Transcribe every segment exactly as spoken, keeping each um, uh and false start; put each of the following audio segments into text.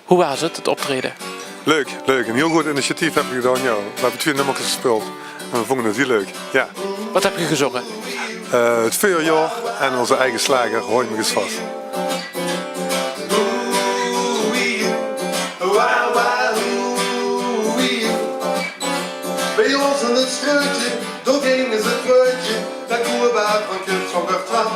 Hoe waas 't, 't optraeje? Leuk, leuk. Ein hiel good initiatief höbbe v'r gedaon, jao. V'r höbbe twieë nummerkes gespeuld en v'r vónge 't hiel leuk. Jao. Waat höb geer gezónge? Eh, 't Veurjaor en ózze eige slager Haoj mich ins vas. Bij ós in 't schuurtje, dao góng ze 't vruitje, dat koe waar van kind van Bertram.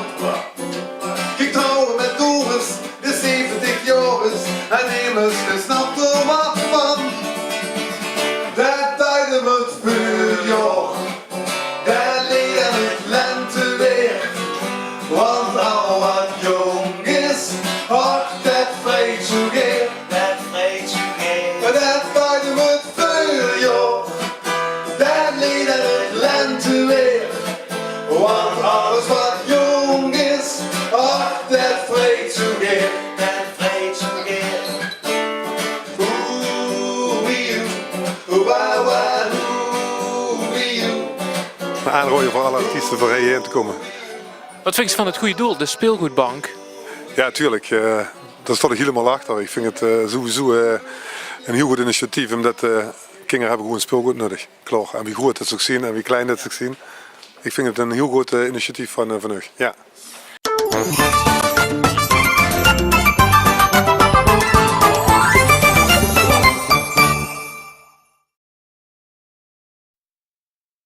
Ging trouwe mit Doris, die zeventig jaor is, en nemes snapte d'r waat van. Dat deide v'r 't veurjaor, dat leed in 't lenteweer, want al wat jónk is, och, dat vreit zoe geer. Dat vreit zoe geer. Dat deide v'r 't veurjaor, dat leed in 't lenteweer. Want alles wat jónk is, och, dat vreit zoe geer. Dat vreit zoe geer. Oeh, wee, oeh, wa, wa, oeh, wee, oeh. Ein aanraojer veur alle artieste veur hie-in te kómme. Waat vinjs se van 't gooj doel, de speelgoodbank? Jao, natuurlik. Eh, dao stóng ich hielemaol achter. Ich vinj 't, eh, sowieso, eh, ein hiel good initiatief, ómdat, eh, kinger höbbe gewoen speelgood nudig. Klaor. En wie groeat det ze ouch zeen en wie klein det ze ouch zeen, ich vinj 't ein hiel good, eh, initiatief van, eh, van uch. Jao.